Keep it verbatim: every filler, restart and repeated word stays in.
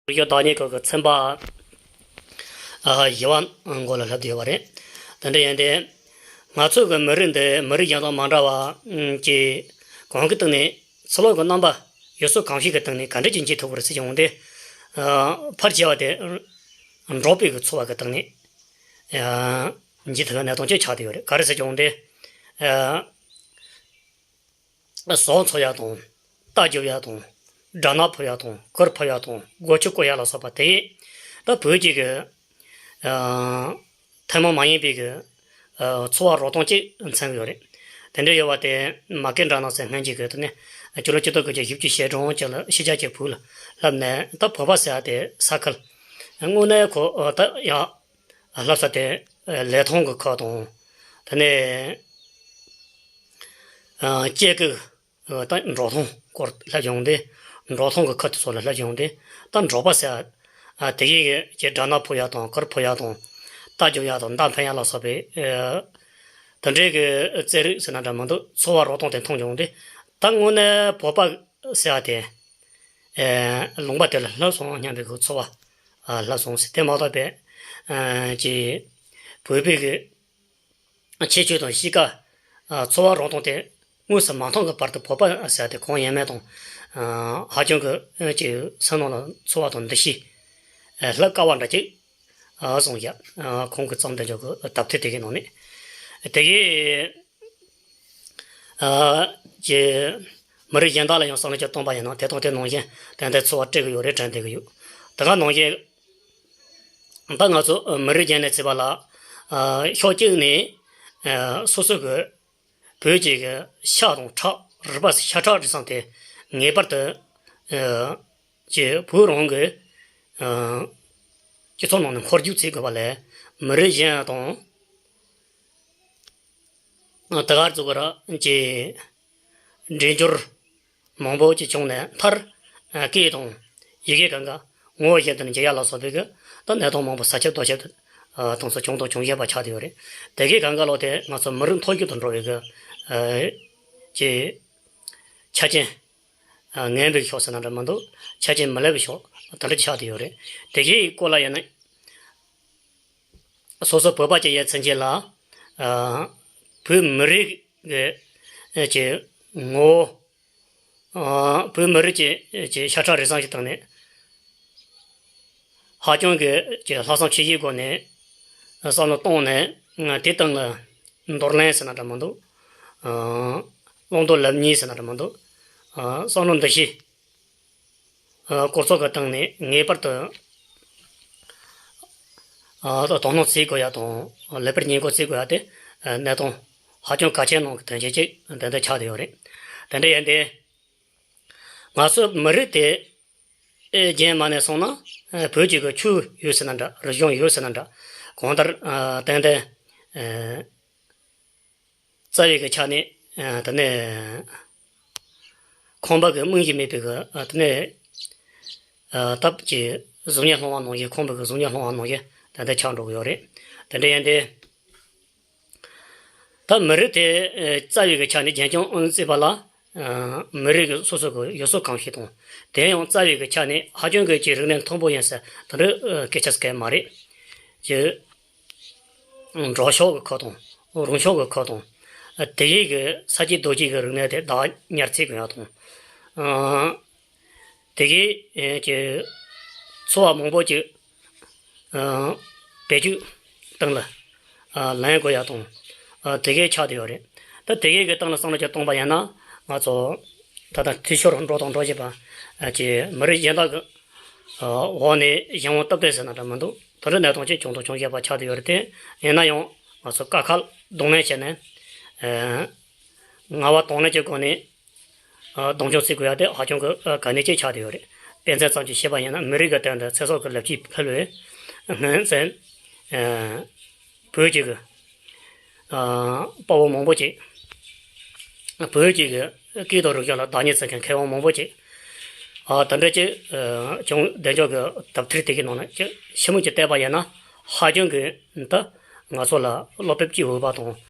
རིག་གཞུང་བདག་ཉིད་སྐོར་གྱི་ཚན་པ་ཨ་བཞི་པ་མགོ་ལ་སླེབས་བསྡད་ཡོད་པ་རེད། དེ་འདྲ་ཡིན་ཏེ། ང་ཚོ་གི་མི་རིགས་འདི་མི་རིགས་གཞན་དང་མ་འདྲ་བ་གྱི་གང་གི་སྟེང་ནས་ཚུར་ལོག་གི་རྣམ་པ་ཡུལ་སྲོལ་གོམས་གཤིས་ཀྱི་སྟེང་ནས་ག་འདྲ་ཅིག་འབྱེད་ཐུབ་པ་རེད་ཟེར་ཡོང་སྟེ། ཕལ་ཆེ་བ་དེ་འབྲོག་པའི་གི་འཚོ་བ་གི་སྟེང་ནས་འབྱེད་ཐུབ་པའི་གནས་སྟངས་ཅིག་ཆགས་བསྡད་ཡོད་རེད། ག་རེ་ཟེར་ཡོང་སྟེ། ཟོག་འཚོ་ཡག་དང་། རྟ་རྒྱུག་ཡག་དང་། སྦྲ་ནག་ཕུབ་ཡག་དང་། གུར་ཕུབ་ཡག་དང་། སྒོ་ཕྱུགས་བཀོལ་ཡག་ལ་སོགས་པ་དེ་ད་བོད་ཀྱི་གི་ཨ་ཐུན་མོང་མ་ཡིན་པའི་གི་ཨ་འཚོ་བ་རོལ་སྟངས་ཅིག་མཚོན་གྱི་ཡོད་རེད། དེ་འདྲ་ཡོད་པ་དེ་མ་སྐད་སྒྲ་ནག་ཟེར་སྔོན་གྱི་གི་དེ་ནས་སྤྱི་ལོ་ཆིག་སྟོང་དགུ་བརྒྱ་བཞི་བཅུ་ཞེ་གྲངས་ཅིག་ལ་ཕྱི་རྒྱལ་གྱི་བོད་ལ་སླེབས་ནས། ད་བོད་པ་ཟེར་ཡག་དེ་ས་ཁུལ་དངོས་གནས་ཁོ་ད་ཡག་སླེབས་ས་དེ་ལི་ཐང་གི་ཁུལ་དང་། དེ་ནས་ཨ་སྐྱེ་རྒུ་ད་འབྲོག་ཐང་སྐོར་སླེབས་ཡོང་དུས། འབྲོག་ཐང་གི་ཁུལ་དེ་ཚོ་ལ་སླེབས་ཡོང་དུས། ད་འབྲོག་པ་ཟེར་ཨ་དེ་གའི་གི་སྦྲ་ནག་ཕུབ་ཡག་དང་། གུར་ཕུབ་ཡག་དང་། རྟ་རྒྱུག་ཡག་དང་། མདའ་འཕེན་ཡག་ལ་སོགས་པའི་ཨ་དེ་འདྲའི་གི་རྩེད་རིགས་ཟེར་ན་འདྲ་མི་འདུག་འཚོ་བ་རོལ་སྟངས་དེ་མཐོང་ཡོང་དུས། ད་དངོས་གནས་བོད་པ་ཟེར་ཡག་དེ་ཨ་ལུང་པ་དེ་ལ་སླེབས་སོང་སྙམ་པའི་གི་ཚོར་བ་ཨ་སླེབས་སོང་ཟེར། དེ་མ་གཏོགས་པའི་ཨ་ཀྱི་བོད་པའི་གི་ཁྱད་ཆོས་དང་གཤིས་ཀ། ཨ་འཚོ་བ་རོལ་སྟངས་དེ་དངོས་སུ་མ་མཐོང་གི་བར་དུ་བོད་པ་ཟེར་དེ་གང་ཡིན་མིན་དང་། ཨ་ཧ་ཅང་གི་ཨ་ཅིག་སེམས་ནང་ལ་ཚོར་བ་དང་འདུ་ཤེས་ཨ་སླེབས་དཀའ་བ་འདྲ་ཅིག་ཨ་སོང་ཡ། ཨ་ཁོང་གིས་བརྩམས་དེ་འཇོག་གི་དེབ་ཐེར་དེ་གའི་ནང་ནས་དེ་གའི་ཨ་ཀྱི་མི་རིགས་གཞན་དག་ལ་ཡང་བསམ་བློ་ཅིག་གཏོང་པ་ཡིན་ན། དེ་དང་དེ་ནང་བཞིན་ཏན་ཏན་ཚོར་བ་སྤྲད་གི་ཡོད་རེད། དྲན་བསྡད་གི་ཡོད། དེ་ག་ནང་བཞིན། ད་ང་ཚོ་མི་རིགས་གཞན་ནས་བརྩིས་པ་ལ་ཨ་ཕྱོགས་གཅིག་ནས་ཨ་སོ་སོ་གི་བོད་ཀྱི་གི་ཤ་དང་ཁྲག་རུས་པ། ཤ་ཁྲག་རུས་གསུམ་དེ་ངེས་པར་དུ་ཨ་ཀྱི་བོད་རང་གི་ཨ་སྤྱི་ཚོགས་ནང་ནས་འཁོར་རྒྱུག་བྱེད་དགོས་པ་ལས། མི་རིགས་གཞན་དང་ཨ་དེ་གར་ཚོ་གི་ར་ཀྱི་འབྲེལ་སྦྱོར་མང་པོ་ཅིག་བྱུང་ནས། མཐར་ཨ་སྐད་དང་ཡི་གེ་གང་ག་ངོ་བོ་གཞན་དུ་འགྱུར་ཡག་ལ་སོགས་པའི་གི་ད་གནས་སྟངས་མང་པོ་ས་ཁྱབ་རྡོ་ཁྱབ་ཏུ་ཨ་དེ་ཚོ་བྱུང་དང་འབྱུང་བཞིན་པ་ཆགས་བསྡད་ཡོད་རེད། དེ་གའི་གང་ག་ལོག་དེ་ང་ཚོ་མི་རིགས་མཐོ་རྒྱུག་ཏུ་འགྲོ་བའི་གི་ཨ་ཀྱི་ཆ་རྐྱེན་ཨ་ངན་པའི་ཕྱོགས་ཟེར་ན་འདྲ་མི་འདུག་ཆ་རྐྱེན་མི་ལེགས་པའི་ཕྱོགས་དེ་འདྲ་ཆགས་བསྡད་ཡོད་རེད། དེ་གའི་སྐོར་ལ་ཡིན་ན། སོ་སོ་བོད་པ་ཅིག་ཡིན་ཚུན་ཆད་ལ་ཨ་བོད་མི་རིགས་ཀྱི་ཀྱི་ངོ་བོ། ཨ་བོད་མི་རིགས་ཀྱི་ཀྱི་ཤ་ཁྲག་རུས་གསུམ་ཞིག་བཏང་ནས། ཧ་ཅང་གི་ཀྱི་ལྷག་བསམ་ཆེ་བའི་སྒོ་ནས་བསམ་བློ་བཏང་ནས། དེ་སྟེང་ལ་འདོར་ལེན་ཟེར་ན་འདྲ་མི་འདུག་ཨ་བླང་དོར་ལབ་ཉེས་ཟེར་ན་འདྲ་མི་འདུག་ཨ་བསམ་བློ་འདུ་ཤེས་ཨ་སྐོར་ཚོགས་ཀྱི་སྟེང་ནས་ངེས་པར་དུ་ཨ་དོ་སྣང་བྱེད་དགོས་ཡ་དང་། ལེགས་པར་ཉན་བཀུར་བྱེད་དགོས་ཡ་དེ་ཨ་གནས་སྟངས་ཧ་ཅང་གལ་ཆེན་ནང་གི་དོན་ཆེན་ཅིག་དེ་འདྲ་ཆགས་བསྡད་ཡོད་རེད། དེ་འདྲ་ཡིན་ཏེ། ང་ཚོ་མི་རིགས་དེ་ཨེ་རྒྱན་མ་ནས་སོང་ན། ཨེ་བོད་ཀྱི་གི་ཆོས་ཡོད་ཟེར་ན་འདྲ། རིག་གཞུང་ཡོད་ཟེར་ན་འདྲ། གང་ལྟར་ཨ་ཏན་ཏན་ཨེ་རྩ་བའི་གི་ཆ་ནས་ཨ་དེ་ནས་ཁང་པ་གི་རྨང་གཞི་མེད་པའི་གི་ཨ་དེ་ནས་ཨ་སྟབས་ཀྱིས་གཟུགས་བརྙན་སློང་བ་ནང་བཞིན། ཁང་པ་གི་གཟུགས་བརྙན་སློང་བ་ནང་བཞིན་དེ་འདྲ་ཆགས་འགྲོ་གི་ཡོད་རེད། དེ་འདྲ་ཡིན་ཏེ། ད་མི་རིགས་དེ་ཨེ་རྩ་བའི་གི་ཆ་ནས་རྒྱན་འཁྱོངས་བརྩིས་པ་ལ། ཨ་མི་རིགས་ཀྱི་སོ་སོ་གི་ཡུལ་སྲོལ་གོམས་གཤིས་དང་། དེ་ཡང་རྩ་བའི་གི་ཆ་ནས་ཧ་ཅང་གི་ཀྱི་རིག་གནས་མཐོན་པོ་ཡིན་ཟེར་དེ་འདྲ་ཨ་སྐད་ཆ་ཟེར་མཁན་མ་རེད། ཀྱི་འབྲོག་ཕྱོགས་ཀྱི་ཁུལ་དང་། རོང་ཕྱོགས་ཀྱི་ཁུལ་དང་། ཨ་དེ་གའི་གི་ས་སྐྱེས་རྡོ་སྐྱེས་ཀྱི་རིག་གནས་དེ་བདག་ཉར་བྱེད་དགོས་ཡ་དང་། ཨ་དེ་གའི་ཨེ་ཀྱི་འཚོ་བ་མང་པོ་ཅིག་ཨ་བེད་སྤྱོད་སྟེང་ལ་ཨ་ལེན་དགོས་ཡ་དང་། ཨ་དེ་གའི་ཆགས་བསྡད་ཡོད་རེད། ད་དེ་གའི་གི་སྟེང་ལ་བསམ་བློ་ཅིག་གཏོང་པ་ཡིན་ན། ང་ཚོ་ད་ལྟ་འཐུས་ཤོར་འགྲོ་དང་འགྲོ་བཞིན་པ་ཨ་ཀྱི་མི་རིགས་གཞན་དག་གི་ཨ་འོག་ནས་གཞན་དབང་སྟབས་བདེ་ཟེར་ན་འདྲ་མི་འདུག་དེ་འདྲ་གནས་སྟངས་ཅིག་བྱུང་དང་འབྱུང་བཞིན་པ་ཆགས་བསྡད་ཡོད་རེད་དེ། ཡིན་ན་ཡང་ང་ཚོ་དཀའ་ཁག་གདོང་ལེན་བྱས་ནས། ཨ་ངལ་བ་གདོང་ལེན་གྱི་སྒོ་ནས་ཨ་གདོང་མཆོང་བྱེད་དགོས་ཡ་དེ་ཧ་ཅང་གི་ཨ་གལ་གནད་ཅིག་ཆགས་བསྡད་ཡོད་རེད། དཔེ་མཚོན་ཙམ་ཅིག་བཤད་པ་ཡིན་ན། མི་རིགས་ཀྱི་དོན་དུ་ཚེ་སྲོག་གི་ལེགས་སྐྱེས་ཕུལ་བའི་སྔོན་ཚེ་ཨ་བོད་ཀྱི་གི་ཨ་དཔའ་བོ་མང་པོ་ཅིག་བོད་ཀྱི་གི་སྐད་དང་རིག་གཞུང་ལ་བདག་ཉིད་བརྩི་མཁན་མཁས་དབང་མང་པོ་ཅིག་ཨ་དེ་འདྲ་ཅིག་ཨ་བྱུང་བསྡད་འཇོག་གི་དེབ་ཐེར་དེ་གའི་ནང་ན་ཅིག་ཞིབ་མོ་ཅིག་བལྟས་པ་ཡིན་ན། ཧ་ཅང་གི་ད་ང་ཚོ་ལ་བློ་ཕེབས་སྐྱེ་འོས་པ་དང་།